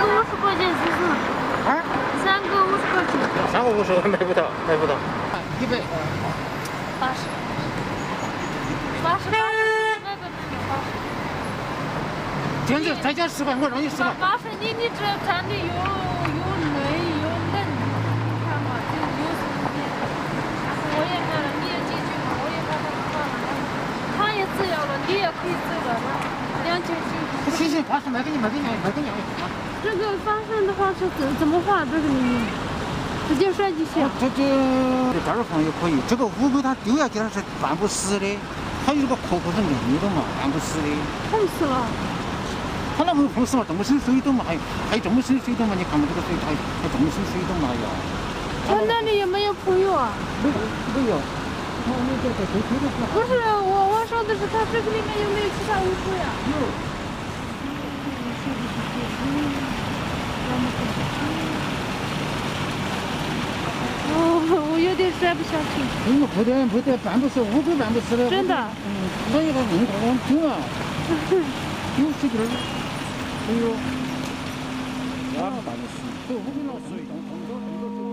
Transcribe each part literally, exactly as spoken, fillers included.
五十块钱试试。啊？三个五十块钱。三个五十，买不到，买不到。一百。八十。八十，八十，那个，那个，八十。全是，再加十块，我让你十块。八十，你，你这站的有，有人有人，你看嘛，这有什么变化？我也看了，你也进去嘛，我也看到他了，他也自由了，你也可以自由了，两千七。行行，八十，买给你，买给你，买给你。这个发 这样的话是怎，怎么画这个里面？直接设计一下。这，这，这边儿放也可以，这个乌龟它丢下去了是半不死的，它有个壳壳是硬的嘛，半不死的。碰死了。它那不碰死嘛，这么深水洞嘛，还有，还有这么深水洞嘛，你看嘛，这个水它还这么深水洞嘛，还有。它那里也没有朋友啊？没有，没有。那，那这个谁谁都不好。不是，我，我说的是它这个里面有没有其他乌龟啊？有。 哦，我有点摔不下去。嗯，不对，不对，半不是，乌龟半不是的。真的？嗯，那一个人可能听了，有十点儿，哎呦，啊，半不是，这乌龟老师，动，动作，动作，动作。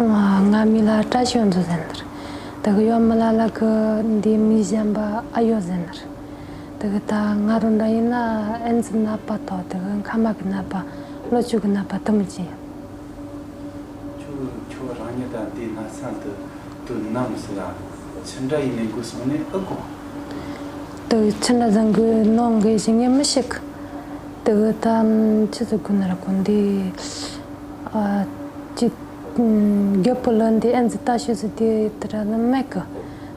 ང་མི་ལ་བཀྲ་ཤིས་འཛོམས་ཟེར་ནི་རེད། དེ་གི་ཡོད་མི་ལ་ལ་གི་འདི་མི་གཞན་པ་ཨ་ཡོད་ཟེར་ནི་རེད། དེ་གི་ད་ང་རང་འདྲ་ཡིན་ན་ཨེ་ཙི་ནད་པ་དང་དེ་གི་མཁལ་མ་གི་ནད་པ་གློ་ཆུ་གི་ནད་པ་དུ་མ་ཅི་ཡིན། ཁྱོད་ཁྱོད་རང་ཉིད་དང་དེའི་ན་ཚ་དུ་དུ་ནམ་སི་ལ་ཆི་འདྲ་ཡིན་ནས་འགོས་སོང་ནས་ཨ་གོ། དུ་ཆི་འདྲ་ཟང་གི་ནང་གི་ཞིག་ངས་མི་ཤེས་གི། དུ་གི་ད་ཆི་ཟིག་གོ་ན་ར་གོ་འདི་ཨ་ཅི་རྒད་པོ་ལོན་འདི་ཨན་ཙི་ལྟ་ཤོས་སི་དེ་དེ་ར་ནི་མེད་གི།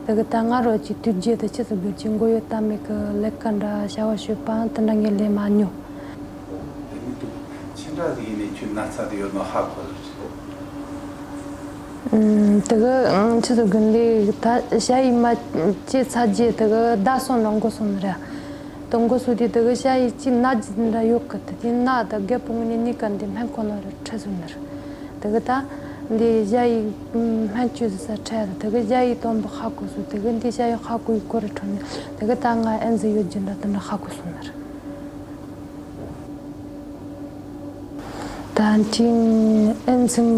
དུ་གི་ད་ང་རོ་ཅི་དུས་རྒྱུ་དུ་ཆི་ཟིག་གི་ཅི་མགོ་ཡོད་ད་མེད་གི་ལས་ཀ་འདྲ་བྱ་བ་ཤོད་པའང་དེ་འདྲ་ངས་ལས་མ་མྱོང་། དེ་ནི་དུ་ཆི་འདྲ་ཟིག་ཡིན་ནས་ཁྱོད་ན་ཚ་དུ་ཡོད་ནོ་ཧ་གོ་ལ། ཨུམ། དེ་གི་ཨང་ཆི་ཟིག་དགོན་ལས་ད་ཞ་ཡི་མ་ཅི་ཚ་རྗེས་དེ་གི་ད་སོང་རང་གོ་སོང་ར། དང་གོ་སོ་དེ་དེ་གི་ཞ་ཡི་ཅི་ན་ཇི་འདྲ་ཡོད་གི་དེ་དེ་ན་ད་རྒད་པོ་ངོ་ནས་ནི་ཀ་འདི་སྨན་ཁོ་ན་ར་ཁྲ་སོང་ནི་ར། དེ་གི་ད་འདི་ཞ་ཡི་སྨན་བཅོས་ཟི་ས་ཁྲ་ར་དེ་གི་ཞ་ཡི་དོན་པོ་ཧ་གོ་སོ་དེ་གི་འདི་ཞ་ཡི་ཧ་གོ་ཡི་གོ་ར་ཁྲོ་ནི་དེ་གི་ད་ང་ཨན་ཟི་ཡོད་ཀྱི་འདྲ་དེ་འདྲ་ཧ་གོ་སོང་ནི་ར། ད་ཅིང་ཨན་ཚིང་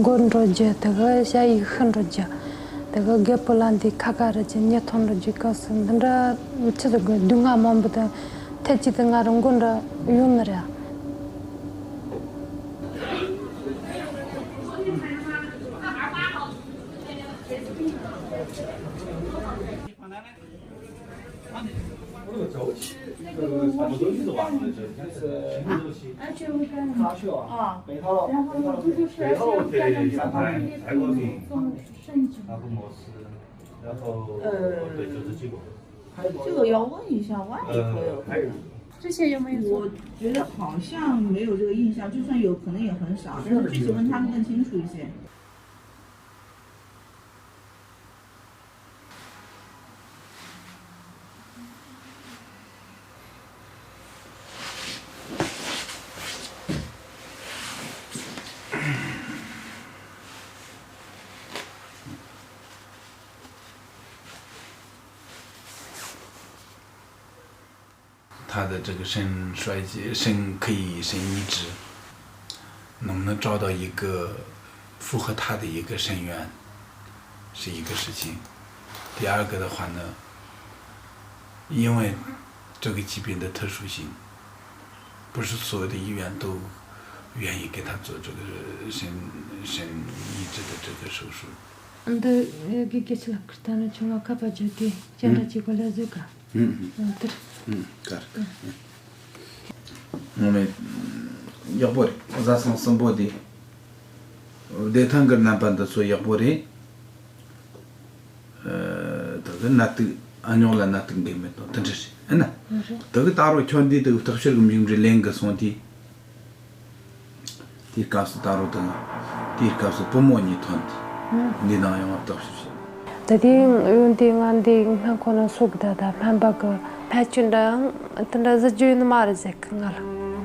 མགོ་འགྲོ་རྒྱུ་དེ་གི་ཞ་ཡི་ཤི་འགྲོ་རྒྱུ། དེ་གི་རྒད་པོ་ལ་འདི་ཁ་ཁ་ར་ཅི་ཉེ་ཐོང་འགྲོ་རྒྱུ་སྐབས་སུ་འདི་འདྲ་ཆི་ཟིག་གི་སྡུག་བསྔལ་མང་པོ་དང་ཐད་ཀྱི་དེ་ང་རང་མགོ་འདྲ་ཡོང་ནི་རེད།这个要问一下外地朋友，之前有没有做？我觉得好像没有这个印象，就算有，可能也很少，可能具体问他们更清楚一些。 他的这个肾衰竭，肾可以，肾移植，能不能找到一个符合他的一个肾源，是一个事情。第二个的话呢，因为这个疾病的特殊性，不是所有的医院都愿意给他做这个肾，肾移植的这个手术。འདི་དགེ་རྒན་ཁྱེད་ལ་ཁུར་ད་ནི་ཆུང་བ་ཁ་པ་བརྗོད་དེ་སྤྱན་འདྲ་གཅིག་གོ་ལ་བཟོས་ག་ཨུམ། ཨུམ། དེར། ཨུམ། གར། ངོ་མས། ཡག་པོ་རེད། བཟའ་ཚང་གསུམ་པོ་དེ། བདེ་ཐང་གི་རྣམ་པ་འདི་ཚོ་ཡག་པོ་རེད། ཨ། ད་གི་ནད་དུག་ཨ་ཉོག་ལ་ནད་དུག་འགོས་མེད་དང་དེ་འདྲ་རེད། ཨེ་ན། རེད། ད་གི་ད་རུང་ཁྱོད་འདི་ད་གི་བརྟག་ཞིབ་གི་མཇུག་འབྲས་ལེན་གི་སོང་དེ། དེའི་སྐབས་སུ་ད་རུང་དང་། དེའི་སྐབས་སུ་བུ་མོ་གཉིས་ཐོན་ཏེ། འདི་ནང་ཡོང་བ་ཐབས་ཤེས་བྱེད། ད་དེ་ཡོང་དུས་ང་འདི་སྨན་ཁང་ནང་སོགས་ད་ད་སྨན་པ་གི་སྨན་བཅོས་འདྲ་ཡང་དེ་འདྲ་གཟིགས་རྒྱུ་ཡིན་ནི་མ་རེད་ཟེར་གི་ང་ལ།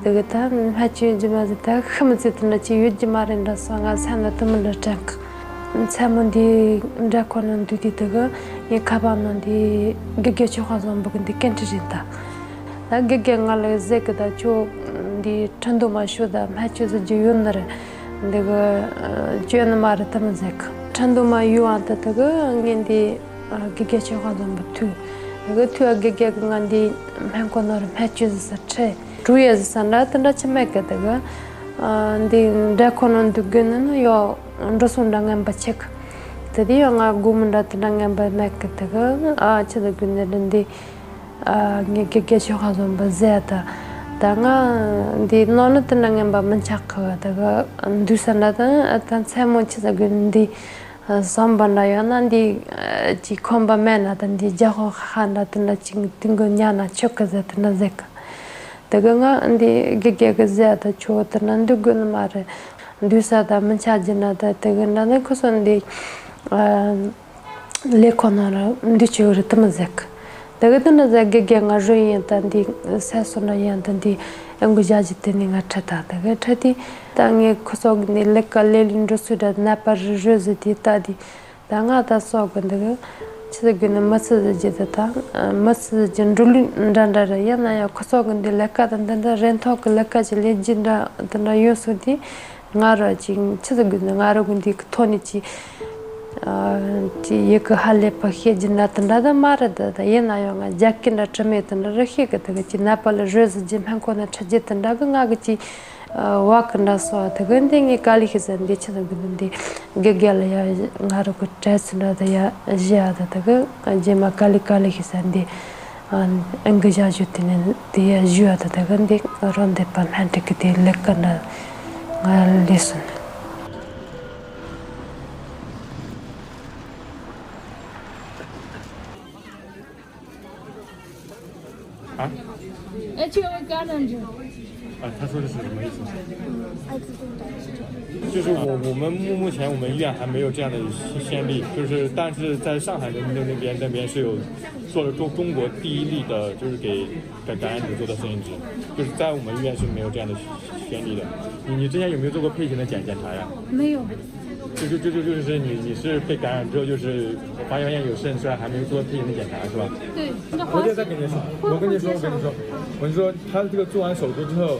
དེ་གི་ད་སྨན་བཅོས་རྒྱུ་མ་ཟེར་ད་ཤི་མི་ཚེ་དེ་འདྲ་ཅིག་ཡོད་རྒྱུ་མ་རེད་འདྲ་སོང་ང་སེམས་ལ་དེ་མི་འདྲ་དྲན་གི། མཚན་མོ་འདི་འདྲ་ཁོ་ན་འདུག་དུས་དེ་གི་ངའི་ཁ་པར་ནང་འདི་དགེ་རྒན་ཆོས་དབང་བཟང་པོ་གི་འདི་སྐད་འཕྲིན་རེད་ད། ད་དགེ་རྒན་ང་ལ་ཟེར་གི་ད་ཁྱོད་འདི་ཁྲིན་ཏུའུ་མ་ཤོག་ད་སྨན་བཅོས་ཟེར་རྒྱུ་ཡོད་ནི་རེད། འདི་གི་བཅོས་ནི་མ་རེད་དེ་མི་ཟེར་གི། ཁྲིན་ཏུའུ་མ་ཡོད་ཨང་ད་དེ་གི་ངས་འདི་དགེ་རྒན་ཆོས་དབང་བཟང་པོ་ཐུག་དེ་གི་ཐུག་དགེ་རྒན་གི་ང་འདི་སྨན་ཁང་ནང་རུ་སྨན་བཅོས་ཟེར་ས་ཁྲིད་ཀྲུའུ་ཡེ་ཟེར་ས་འདྲ་དེ་འདྲ་ཅི་མེད་གི་དེ་གི། འདི་འདྲ་ཁོ་ན་འདུག་དགོས་ནི་ནི་ཡོད་འགྲོ་སོང་འདྲ་ངན་པ་ཆེ་གི། དེ་དུས་ཡང་ང་སྒོར་མོ་འདྲ་དེ་འདྲ་ངན་པ་མེད་གི་དེ་གི་ཨ་ཆི་ཟེར་དགོས་ནི་རེད་འདི། ངས་དགེ་རྒན་ཆོས་དབང་བཟང་པོ་ཟེར་ད། ད་ང་འདི་ནང་ནི་དེ་འདྲ་ངན་པ་མི་ཆགས་གི་དེ་གི་འདུག་ས་འདྲ་དང་ཨ་ད་མཚན་མོ་ཆི་ཟེར་དགོས་ནི་འདི། བསམ་པ་འདྲ་ཡོད་ན་འདི་ཅིག་ཁོམ་པ་མེད་ན་ད་འདི་རྒྱ་ཧོ་ཧ་ཧ་འདྲ་དེ་འདྲ་ཅིག་དུས་འགོ་ཉལ་ན་ཆོག་གི་ཟེར་དེ་འདྲ་ཟེར་གི། དེ་གི་ང་འདི་དགེ་རྒན་གི་ཟེར་ད་ཁྱོད་དེ་ན་འདུག་དགོས་ནི་མ་རེད། འདུག་ས་ད་མི་ཆགས་རྒྱུ་ན་ད་དེ་གི་འདྲ་ནི་ཁོ་ཚོ་འདི་ལས་ཁོ་ན་ར་འདུག་ཆོག་རེད་དེ་མི་ཟེར་གི། དེ་གི་དེ་འདྲ་ཟེར་དགེ་རྒན་ང་རུ་ཡིན་ད་འདི་སད་སོང་ན་ཡིན་ད་འདི་ཨེ་འགུལ་བཞག་རྒྱུ་དེ་ནི་ང་ཁྲིད་ད་དེ་གི་ཁྲིད་དེ་ད་ངས་ཁོ་ཚོ་གི་འདི་ལས་ཀ་ལས་ལས་འགྲོ་ཚུལ་འདྲ་ནད་པ་རི་རུ་ཟེར་དེ་ལྟ་དེ། ད་ང་ད་སོགས་ཀྱི་འདི་གི་ཆི་ཟེར་དགོས་ནི་མི་ཚེ་ཟེར་རྒྱུ་དེ་དང་མི་ཚེ་ཟེར་རྒྱུ་འགྲོ་ལུགས་འདྲ་འདྲ་རེད། ཡིན་ན་ཡང་ཁོ་ཚོ་གི་འདི་ལས་ཀ་དང་འདི་འདྲ་རིན་ཐང་གི་ལས་ཀ་ཅིག་ལས་རྒྱུ་འདྲ་འདི་འདྲ་ཡོད་སོང་དུས་ང་ར་ཅིག་ཆི་ཟེར་དགོས་ནི་ང་ར་གི་འདི་གི་ཐོག་ནས་ཅིག་ཅིག་ཡི་གེ་ཧ་ལས་པ་ཤེས་རྒྱུ་འདྲ་དེ་འདྲ་ད་མ་རེད། ད་ད་ཡིན་ན་ཡང་ང་རྒྱ་སྐད་འདྲ་དྲི་མེད་དེ་འདྲ་རེ་ཤེས་གི་དེ་གི་ཅིག་ནད་པ་ལ་རོལ་ཟེར་རྒྱུ་སྨན་ཁང་ནས་ཁྲིད་རྒྱུ་དེ་འདྲ་གི་ང་གི་ཅིག་བ་གི་འདྲ་སོ་དེ་གི་འདི་ངས་ག་ལེ་ཤི་ཟེར་འདི་ཆི་ཟེར་གི་འདི་དགེ་རྒན་ལ་ཡ་ང་རུ་གི་བྲེལ་ཚུལ་འདྲ་དེ་ཡ་བཞི་ཡ་དེ་དེ་གི་རྗེས་མ་ག་ལེ་ག་ལེ་ཤི་ཟེར་འདི་ཨང་གི་བཞག་རྒྱུ་དེ་ནས་དེ་ཡ་བཞི་ཡ་དེ་དེ་གི་འདི་རང་འདི་པ་སྨན་ཁང་གི་དེ་ལས་ཀ་འདྲ་ང་ལས་སོང་།啊？哎，去我感染者。啊，他说的是什么意思？就是我我们目目前我们医院还没有这样的先例，就是但是在上海的那那边那边是有做了中中国第一例的，就是给感感染者做的摄影师，就是在我们医院是没有这样的先例的。你你之前有没有做过配型的检检查呀？没有。 就就就就就是你你是被感染之后，就是发现有渗出来，还没有做配型的检查是吧？对，那个我就再跟你说，我跟你说，我跟你说，我就说他这个做完手术之后，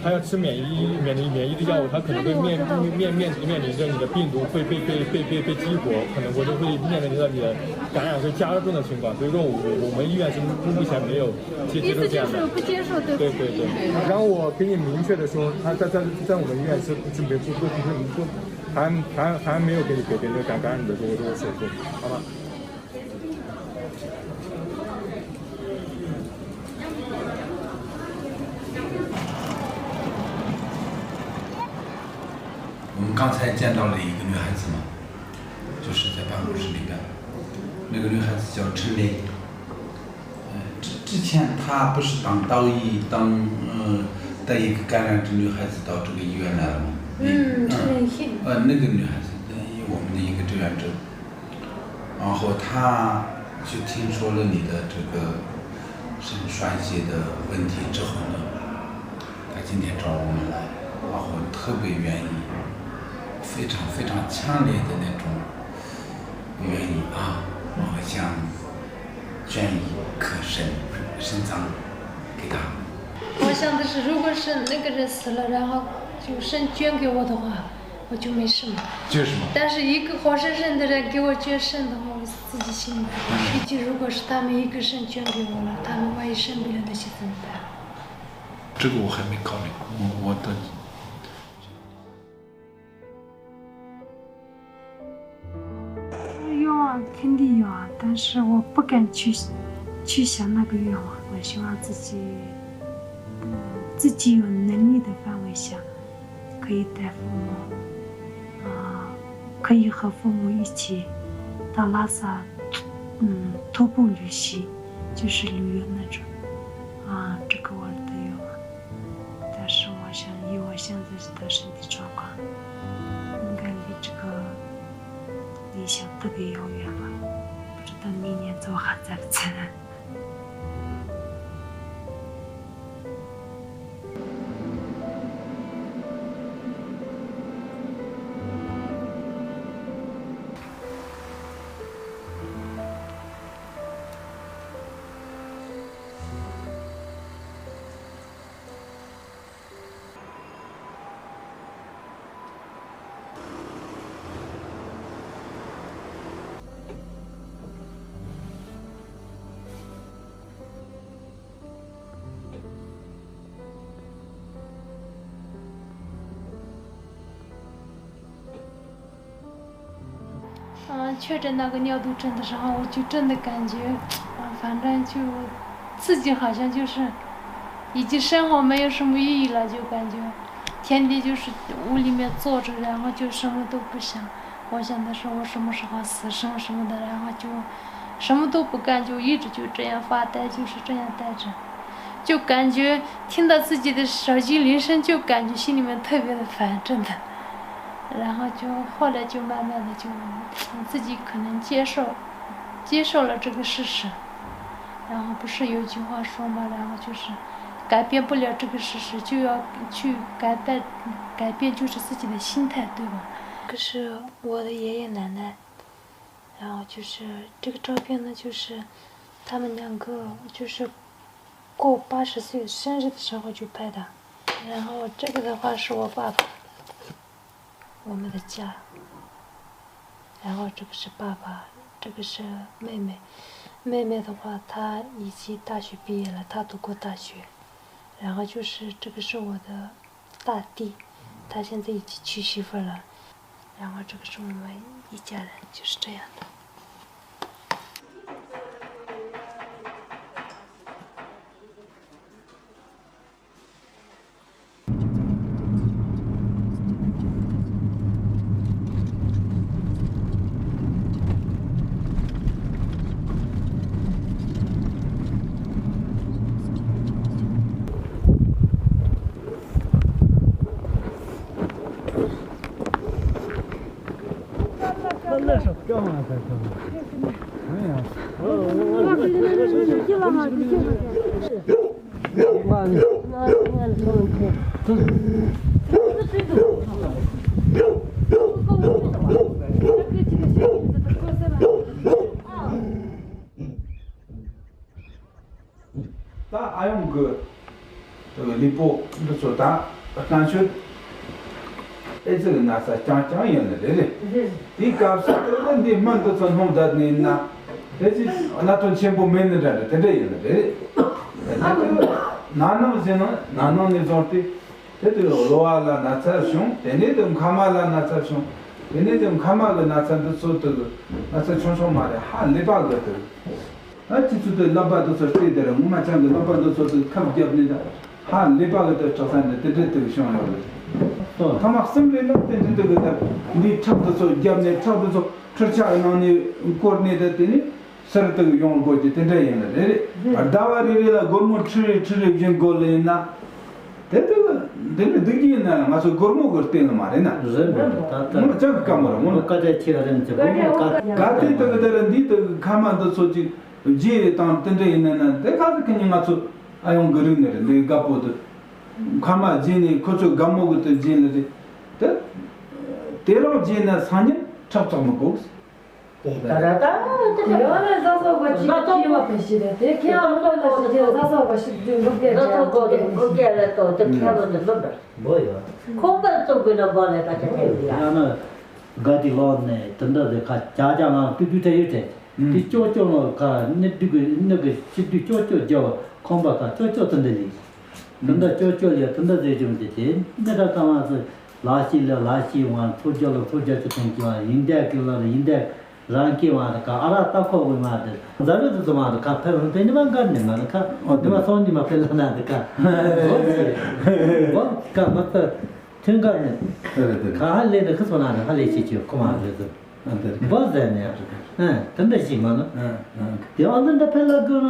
他要吃免疫免疫免疫的药物，他可能会面面面面临着你的病毒会被被被被被激活，可能会就会面临着你的感染会加重的情况。所以说我我我们医院是目前没有接接受这样的。意思就是不接受，对不对？对对对。然后我给你明确的说，他在在在我们医院是是没不不不不。 还还还没有给你给别人感感染的这个这个手术，好吧？我们刚才见到了一个女孩子嘛，就是在办公室里边，那个女孩子叫陈琳。 呃，之之前他不是当导医当呃带一个感染的女孩子到这个医院来了吗？嗯，陈林信。呃，那个女孩子，呃，我们的一个志愿者，然后他就听说了你的这个肾衰竭的问题之后呢，他今天找我们来，然后特别愿意，非常非常强烈的那种愿意啊，我想 捐一颗肾，肾脏给他。我想的是，如果是那个人死了，然后就肾捐给我的话，我就没事嘛。就是嘛。但是一个活生生的人给我捐肾的话，我自己心里不舒服。尤其如果是他们一个肾捐给我了，他们万一生病了，那些怎么办？这个我还没考虑，我我的 愿望肯定有啊，但是我不敢去去想那个愿望。我希望自己，嗯，自己有能力的范围下，可以带父母，啊，可以和父母一起到拉萨，嗯，徒步旅行，就是旅游那种，啊，这个我的愿望。但是我想，以我现在的身体状况，应该离这个特别遥远了，不知道明年做好再来。 啊，确诊那个尿毒症的时候，我就真的感觉，啊，反正就自己好像就是已经生活没有什么意义了，就感觉天天就是屋里面坐着，然后就什么都不想。我想的是我什么时候死，什么什么的，然后就什么都不干，就一直就这样发呆，就是这样待着。 就感觉听到自己的手机铃声，就感觉心里面特别的烦，真的。然后就后来就慢慢的就，嗯，自己可能接受，接受了这个事实。然后不是有句话说吗？然后就是改变不了这个事实，就要去改变，改变就是自己的心态，对吧？可是我的爷爷奶奶，然后就是这个照片呢，就是他们两个就是 过八十岁生日的时候就拍的。然后这个的话是我爸爸，我们的家。然后这个是爸爸，这个是妹妹。妹妹的话，她已经大学毕业了，她读过大学。然后就是这个是我的大弟，他现在已经娶媳妇儿了。然后这个是我们一家人，就是这样的。 ད་ཨ་ཡོང་གི་ལུས་པོ་འདི་ཚོ་ད་སྔན་ཆད་ཨེ་ཙི་གི་ན་ཚ་རྐྱང་རྐྱང་ཡིན་ནི་རེད་རེད། དེའི་སྐབས་སུ་དེ་ནི་འདི་སྨན་འདི་ཚོ་སྣོམ་བསྡད་ནས་ན་དེ་ཅི་གནད་དོན་ཆེན་པོ་མེད་ནི་འདྲ་འདྲ་དེ་འདྲ་ཡིན་ནི་རེད་རེད། དེ་ནི་ན་ནིང་ཟེར་ན་ན་ནིང་ནས་བཟུང་སྟེ་དེ་དུས་གློ་བ་ལ་ན་ཚ་བྱུང་། དེ་ནས་དུ་མཁལ་མ་ལ་ན་ཚ་བྱུང་། དེ་ནས་དུ་མཁལ་མ་གི་ན་ཚ་འདི་ཚོ་དུ་ན་ཚ་ཆུང་ཆུང་མ་རེད། ཧ་ལས་པ་གི་དུ། ཨ་ཁྱེད་ཚོ་དེ་ཀླད་པ་དེ་ཚོ་བལྟས་དེ་ར་ངོ་མ་ཅང་གི་ཀླད་པ་དེ་ཚོ་དེ་ཁབ་བརྒྱབ་ནས་ད་ཧ་ལས་པ་གི་དེ་སྐྲག་ས་ནས་དེ་འདྲས་དེ་བྱུང་ཡོད་རེད། ཐ་མག་གསུམ་རེད་ན་དེ་འདྲས་དེ་གི་ད་འདིའི་ཁྲག་དེ་ཚོ་བརྒྱབ་ནས་ཁྲག་དེ་ཚོ་འཕྲུལ་ཆས་ནང་ནས་བསྐོར་ནས་ད་དེ་ནས་ཕྱིར་དེ་གི་ཡོང་དགོས་ཀྱི་དེ་འདྲས་ཡིན་ལ་རེད་རེད། ཟླ་བ་རེ་རེ་ལ་སྒོར་མོ་ཁྲི་རེ་ཁྲི་རེ་བཞིན་དགོས་ལ་ཡིན་ན། དེ་དུ་འདི་ནི་སྡུག་གི་ཡིན་ན་ང་ཚོ་སྒོར་མོ་གི་རྟེན་ནི་མ་རེད་ན། རེད་མ་རེད། ད་ལྟ་ངོ་ཅག་གི་དཀའ་མོ་རེད་ངོ་། སྐད་ཆ་ཁྱེད་རང་ཚོ་སྒོར་མོ་ག་ག་དེ་དུ་གི་དེ་ར་འདི་དུ་གི་ཁ་མ་འདི་ཚོ་ཅིག་རྗེས་དང་དེ་འདྲ་ཡིན་ན་ན་དེ་ག་ཚོད་ཁི་ཉིན་ང་ཚོ་ཨ་ཡོང་གི་རིག་ནི་རེད། འདི་དགའ་པོ་དུ་ཁ་མ་རྗེས་ནས་ཁོ་ཚོ་དགའ་མོ་གི་དུ་རྗེས་ནི་རེད། དེ་དེ་རང་རྗེས་ན་སང་ཉིན་ཁྲག་བཙོག་མི་དགོས། དེ་ད་ར་ད་དེ་ཡོད་ན་ཟ་སོགས་པ་ཅིག་ཟ་སོགས་ཁེ་བ་ཕེ་ཤི་རེད། དེ་ཁེ་བ་མི་ལ་ཞིག་ཅིག་ཟ་སོགས་པ་ཞིག་དུས་འགོག་རྒྱག་ཟ་སོགས་པ་འགོག་རྒྱག་ལ་ཏོ་དེ་ཁེ་བ་དེ་ལོ་འདྲ་བོ་ཡོད། ཁོང་པ་བཙོག་པའི་ལ་འབོ་ལ་ད་ཆ་ཁེ་བ་ཡ་ན་དགའ་དེ་ལོག་ནས་དེ་འདྲ་རེད། ཁ་ཅག་ཅག་ངང་ཏུ་ཏུ་ཏ་ཡོད་དེ་དེ་ཅོག་ཅོག་ལོ་ཁ་ནི་དུ་གི་ནི་གི་ཤི་དུ་ཅོག་ཅོག་རྒྱབ་ཁོང་པ་ཁ་ཅོག་ཅོག་དེ་འདྲ་ལི། དེ་འདྲ་ཅོ་ཅོ་ལས་དེ་འདྲ་ཟེར་རྒྱུ་མི་འདུག་དེ་འདི་འདྲ་གང་ལ་སོ་ལག་ཤེས་ལ་ལག་ཤེས་དབང་ཚོ་རྒྱ་ལ་ཚོ་རྒྱ་ཆུ་ཐོན་གྱི་བ་ཡིན་དེ་ཀི་ལ་ལ་ཡིན་དེ་རང་སྐྱེ་བ་རེད་ཀ་ཨ་ར་ལྟ་ཁོག་གི་མ་རེད། ཟ་རུ་དུ་ཚོ་མ་རེད་ཀ་ཕེ་རུ་ཕེ་ནི་མ་འགར་ནི་མ་རེད་ཀ་ཨོ་ནི་མ་སོང་ནི་མ་ཕེ་ལ་ན་རེད་ཀ་ཨོ་ཀ་མ་ཏ་ཐུན་འགར་ནི་ཁ་ཧ་ལས་ནི་ཁི་ཚོ་ན་རེད་ཧ་ལས་ཤེས་ཀྱི་ཁོ་མ་རེད། འབོ་ཟེར་ནས་ཨ་དེ་འདྲ་ཞིག་མ་ནོ། དེ་ཨ་འདི་འདྲ་ཕན་ལ་ཀུན་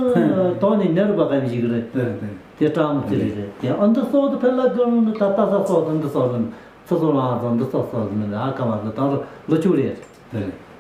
དོང་ནས་ནེ་རུ་བ་གམ་ཞིག་རེད། དེ་སྤྲང་མོ་ཅི་རེད་རེད། དེ་ཨ་འདི་སོགས་དུ་ཕན་ལ་ཀུན་ད་ལྟ་ས་སོགས་དུ་འདི་སོགས་རེད། ཚོ་སོགས་ལ་ཨ་ཚོ་འདི་སོགས་སོགས་མིན་ཨ་ཀ་མ་ཚོ་ད་རུ་ལོ་ཆུ་རེད།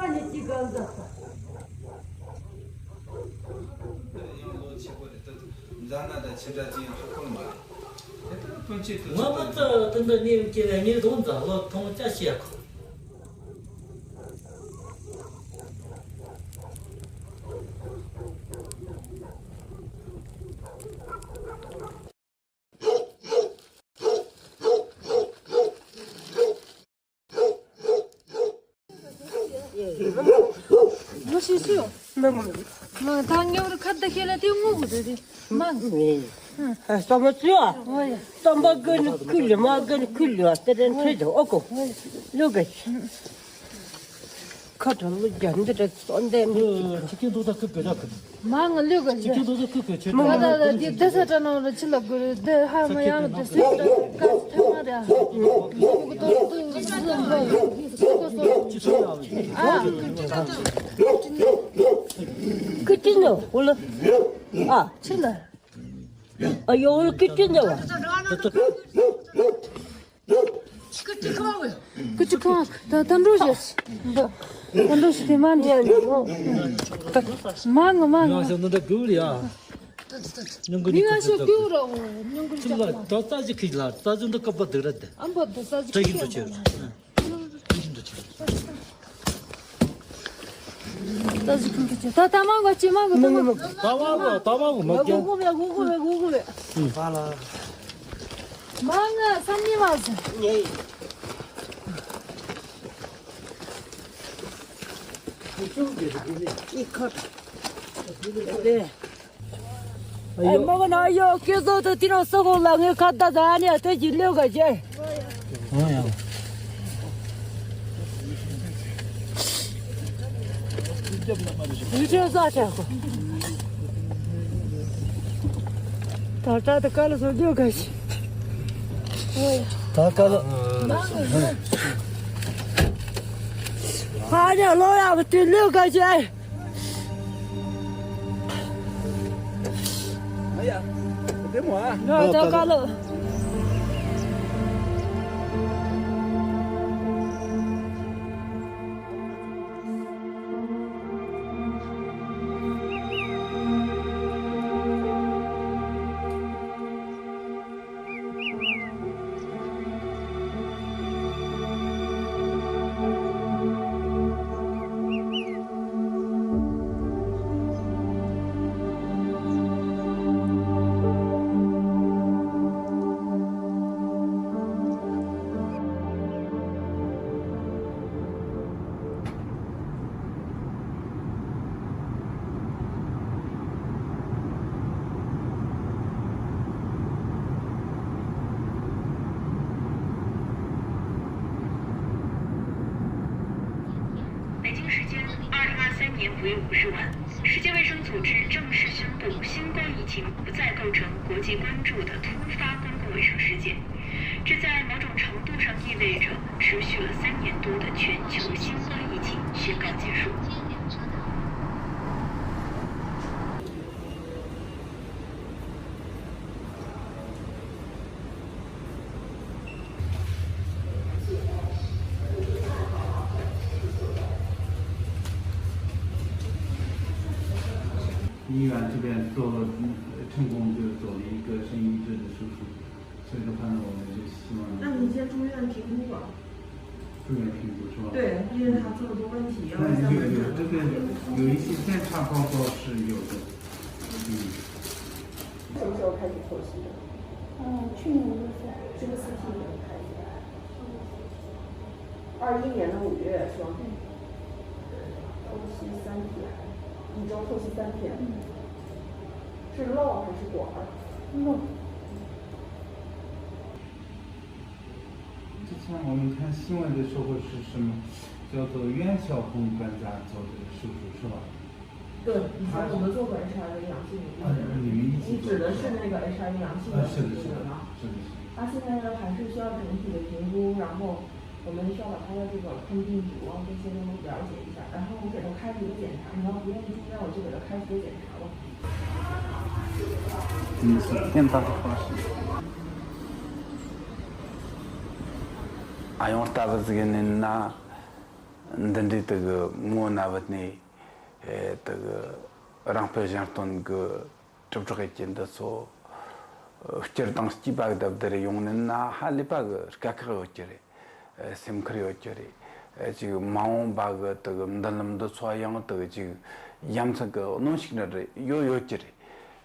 ལ་ནི་ཅི་གང་འཛག་ས། ཡང་ལོ་ཆེ་པོ་རེད། ད་འཛག་ན་ད་ཆེ་དྲགས་ཅི་ཡང་ཧ་གོ་མ་རེད། དེ་ལྟར་སྤུན་མཆེད་དུ་ངོ་མ་ཚ་དེ་འདྲ་ནི་ཀྱི་ངའི་རྡོག་འཛག་ལོ་ཐོང་ཅག་བཤད་གོ། ང་ཤེས་སུ་ཡོང་། མ་ད་ངེ་བར་ཁ་བརྡ་ཤེས་ལ་དེ་ངུ་གི་འདུག་དེ་མང་། ཨ་སྟོན་པ་ཚུ་ཨ། ཨོ་ཡ། སྟོན་པ་དགོན་ཁུལ་མ་དགོན་ཁུལ་ལ་དེ་རེན་ཁྲེ་དོ་ཨོ་ཀོ། ལུ་ག་ཤི། ཁ་དྲོ་ལོ་རྒྱ་འདི་རེད་སོན་ལྡན་མི་ཅི་ཀྱི་འདུག་ད་ཁུ་བེ་ར་ཁུ། མ་ང་ལུས་ག་ཅི་ཀྱི་འདུག་ད་ཁུ་བེ་ཆེ་ད་ད་ད་འདི་ད་ས་ཏྲ་ནང་ར་ཅི་ལ་གུ་རེ་ད་ཧ་མ་ཡང་ད་སུ་ད་ཀ་ཐ་མ་ར་ཧ་ཀུ་ཏོ་ཏུ་ཟི་ལ་ཀུ་ཏོ་ཅི་ཚོ་ཡ་ཨ་ཀུ་ཅི་ནོ་ཧུ་ལ་ཨ་ཅི་ལ་ཨ་ཡོ་ཧུ་ལ་ཀུ་ཅི་ནོ་བ། ཀུ་ཅི་ཁང་། ད་ད་འགྲོ་ཞེས། ད་འགྲོ་ཞེས་དེ་མ་འདི། མ་ང་མ་ང་། ཡང་ཞག་ནི་འདྲ་དགོས་རེད་ཡ། མི་ང་ཞོག་དགོས་ར་འོ་ཉུང་ཀུ་ཅི་ལ་ད་རྩ་གཞི་ཁིག་ལ་རྩ་གཞི་འདི་སྐབས་པ་འདུག་ར་དེ། ཨ་འབོ་ད་རྩ་གཞི་ཁིག་ཡིན་འདུག་ཅེས། ཁིག་ཡིན་འདུག་ཅེས། ད་ཟི་ཁུ་ཁུ་ཆེ། ད་ད་མ་གོ་ཅི་མ་གོ་ད་མ་གོ། ད་མ་གོ་ད་མ་གོ་མ་གོ་གོ་མེ་གོ་གོ་མེ་གོ་གོ་མེ། ཧ་ལ། མ་ང་སམ་ནི་མ་ཟ། ངེ་ཡི་ཁ་ཏ། ཨེ་མོ་ག་ན་ཡོ་ཀེ་ཟོ་ཏོ་ཏི་རོ་སོ་གོ་ལ་ངེ་ཁ་ཏ་ཟ་ནི་ཨ་ཏོ་ཅི་ལེའུ་ག་ཅེ། ཨོ་ཡ། ཡུ་ཅེ་ཟ་ཆ་གོ། ད་ད་ད་ཀ་ལ་སོ་ལེའུ་ག་ཅེ། ཨོ་ཡ། ད་ཀ་ལ། ཧ་ནི་ལོ་ཡ་བ་ཏི་ལེའུ་ག་ཅེ། ཨ་ཡ། དེ་མོ་ཨ། ནོ་ད་ཀ་ལོ། 北京时间二零二三年五月五日晚，世界卫生组织正式宣布新冠疫情不再构成国际关注的突发公共卫生事件。这在某种程度上意味着持续了三年多的全球新冠疫情宣告结束。 医院这边做了，嗯，成功就做了一个腎移植的手术，所以的话呢，我们就希望那你先住院评估吧。住院评估是吧？对，因为他这么多问题，要那你就有这个有一些检查报告是有的，嗯。什么时候开始透析的？嗯，去年五月份。这个 C T 也开始。二一年的五月是吧？对。透析三天，一周透析三天。嗯。是漏还是管儿？漏。之前我们谈新闻的时候是什么？叫做袁小红专家做的手术是吧？对，以前我们做过 H I V 阳性的病人，啊，你们一起做的是吧？你指的是那个 H I V 阳性的病人吗？啊，是的，是的，是的，是的。他现在呢，还是需要整体的评估，然后我们需要把他的这个抗病毒啊这些都了解一下，然后我给他开几个检查，你要不愿意住院，我就给他开几个检查吧。ཨ་ཡོང་ལྟ་བུ་ཟིག་ཡིན་ན། འདི་འདྲའི་དུ་གི་ངོ་ན་བུད་ནས། ཨེ་དུ་གི་རང་སྤེལ་གཞན་སྟོན་གི་གྲུབ་གྲོགས་ཡིན་གྱི་འདི་ཚོ། ཨ་སྤྱིར་བཏང་སྐྱེས་པ་གི་སྟབས་བདེ་རེ་ཡོང་ནི་ན་ཧ་ལས་པ་གི་དཀའ་ཁག་ཡོད་ཀྱི་རེད། ཨེ་སེམས་ཁུར་ཡོད་ཀྱི་རེད། ཨེ་ཅིག་མ་འོངས་པ་གི་དུ་གི་མདུན་ལམ་འདི་ཚོ་ཡང་དུ་གི་ཅིག་ཡ་མཚན་གི་གནོན་ཤུགས་ནི་རེ་ཡོད་ཡོད་ཀྱི་རེད།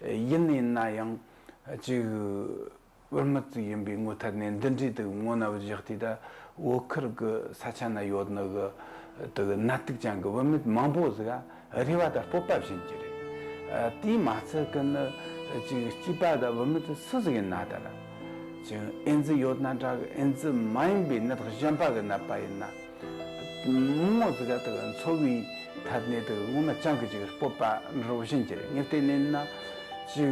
ཨེ་ཡིན་ནི་ན་ཡང་ཅིག་བུད་མེད་ཅིག་ཡིན་པའི་ངོས་ཐད་ནས་འདི་འདྲའི་དུ་ངོ་ན་བུད་བཞག་དུས། ད་བོད་ཁུལ་གི་ས་ཆ་ན་ཡོད་ནི་གི་དུ་ནད་དུག་ཅན་གི་བུད་མེད་མང་པོ་ཟིག་ག་རེ་བ་དང་སྤོབས་པ་བྱིན་གྱི་རེད། ཨ་དེས་མ་ཚད་གི་ནི་ཅིག་སྐྱེས་པ་དང་བུད་མེད་སུ་ཟིག་ཡིན་ན་ད་ར་ཅིག་ཨེ་ཛི་ཡོད་ན་འདྲ་གི། ཨེ་ཛི་མ་ཡིན་པའི་ནད་གཞན་པ་གི་ནད་པ་ཡིན་ན། མང་ངོ་ཟིག་ག་དུ་འཚོ་བའི་ཐད་ནས་དུ་ངོ་མ་ཅང་གི་ཅིག་སྤོབས་པ་འདྲ་བོ་བྱིན་གྱི་རེད། ངས་བལྟས་ནས་ན་ཅིག་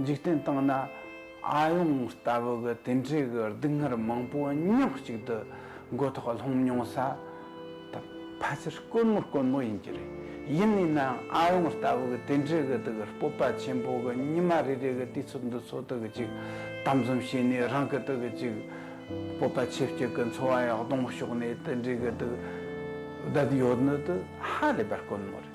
འཇིག་རྟེན་སྟེང་ན་ཨ་ཡོང་ལྟ་བུ་གི་དེ་འདྲའི་གི་སྡུག་བསྔལ་མང་པོ་ཉག་གཅིག་ཏུ་མགོ་ཐོག་ལྷུང་མྱོང་ས་ད་ཕལ་ཆེར་དཀོན་མོ་དཀོན་མོ་ཡིན་གྱི་རེད། ཡིན་ནས་ན་ཨ་ཡོང་ལྟ་བུ་གི་དེ་འདྲའི་གི་དུ་གི་སྤོབས་པ་ཆེན་པོ་གི་ཉི་མ་རེ་རེ་གི་དུས་ཚོད་འདི་ཚོ་དུ་གི་ཅིག་དམ་འཛིན་བྱས་ནས། རང་གི་དུ་གི་ཅིག་སྤོབས་པ་ཆེ་བསྐྱེད་གི་འཚོ་བ་ཡག་སྡོང་ཕྱོགས་ནས་དེ་འདྲའི་གི་དུ་བསྡད་ཡོད་ནི་དུ་ཧ་ལས་པ་དཀོན་མོ་རེད།